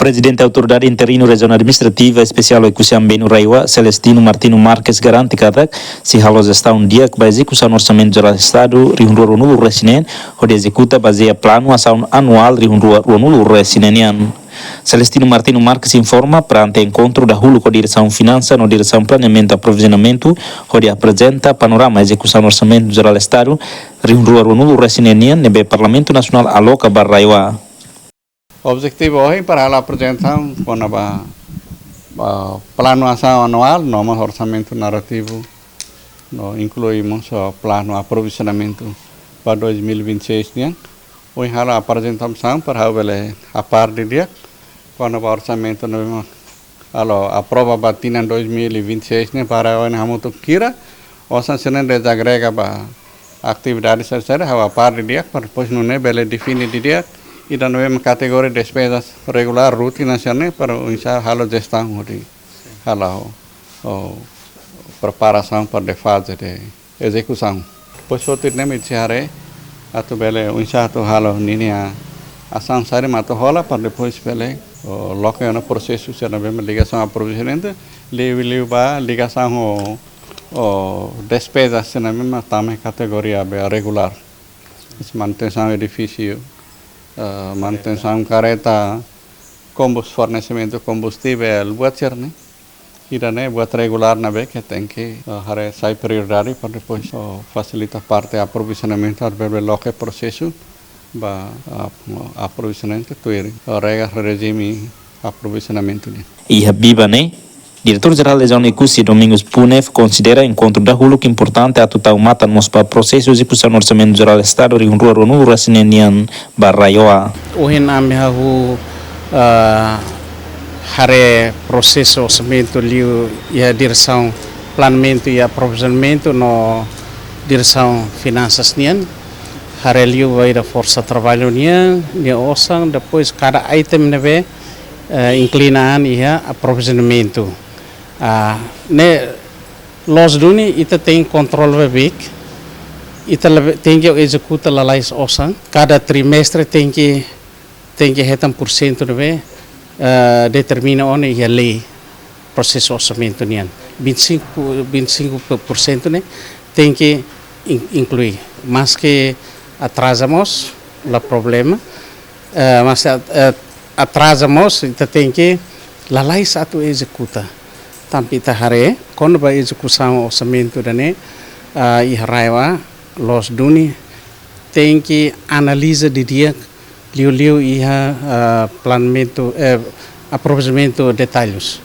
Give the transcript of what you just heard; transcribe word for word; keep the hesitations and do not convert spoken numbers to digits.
Prezidente Autoridade Interinu Rejiaun Administrativa Espesiál Oekusi Ambenu RAEOA, Celestino Martinho Marques, garante katak sei halo jestaun di'ak ba ezekusaun Orsamentu Jerál Estadu rihun rua ruanulu resin neen, hodi ezekuta bazeia planu asaun anuál rihun rua ruanulu resin neen nian. Celestino Martinho Marques informa, perante enkontru dahuluk ho Diresaun Finansa no Diresaun Planeamentu Aprovizionamentu, hodi aprezenta panorama ezekusaun Orsamentu Jerál Estadu rihun rua ruanulu resin neen nian ne'ebé Parlamentu Nasionál aloka ba RAEOA. Objetivu ohin para halo aprezentasaun kona-ba, ba planu asaun anuál, no mós orsamentu narrativu, no inklui mós, ah, planu aprovizionamentu ba dois mil e vinte e seis nian. Ohin halo aprezentasaun para ha'u bele apar didi'ak kona-ba orsamentu ne'ebé mak halo aprova ba tinan dois mil e vinte e seis ne'e, para ohin hamutuk hira osan sira-ne'e dezagrega ba atividade sira-sira, ha'u apar didi'ak, para depois nune'e bele define didi'ak ida ne'ebé mak kategoria despezas regulár, rutina sira-ne'e, para oinsá halo jestaun hodi halo, oh, preparasaun para faze de ezekusaun. Depois hotu ne'e mak sei haree atu bele oinsá atu halo ninia asaun saida mak atu hola para depois bele, oh, loke ona prosesu sira ne'ebé mak ligasaun aprovizionamentu, liuliu ba ligasaun ho, ho despeza sira ne'ebé mak tama iha kategoria be regulár. Manutensaun edifísiu, eh, manutensaun karreta, kombus-, fornesimentu kombustivel, buat sira-ne'e. Ida-ne'e buat regulár ne'ebé ke tenke, eh, haree sai prioridade para depois, eh, fasilita parte aprovizionamentu atu bele loke prosesu ba, ah, aprovizionamentu tuir, eh, regra rejime aprovizionamentu nian. Iha biban ne'e, Diretór Jerál Rejiaun Oekusi, Domingos Punef, konsidera enkontru dahuluk importante atu tau matan mós ba prosesu ezekusaun Orsamentu Jerál Estadu rihun rua ruanulu resin neen nian ba RAEOA. Ohin ami hahú, ah, haree prosesu orsamentu liu iha Diresaun Planeamentu i Aprovizionamentu no Diresaun Finansas nian. Haree liu ba ida forsa traballu nian, nia osan, depois kada item ne'ebé, eh, inklina an iha aprovizionamentu. Ah, ne'e loos duni ita tenke kontrola beibeik, ita lebe-, tenke ezekuta lalais osan. Kada trimestre tenke, tenke hetan porsentu ne'ebé, eh, determina ona iha lei prosesu orsamentu nian. Vinte e cinco, vinte e cinco por cento ne'e tenke in-, inklui. Maske atraza mós, la problema. Eh, maske at-, eh, atraza mós, ita tenke lalais atu ezekuta. Tanba ita haree, kona-ba ezekusaun orsamentu ida-ne'e, ah, iha RAEOA, loos duni, tenke analiza didi'ak, liuliu iha, ah, planeamentu, eh, aprovizionamentu detallus.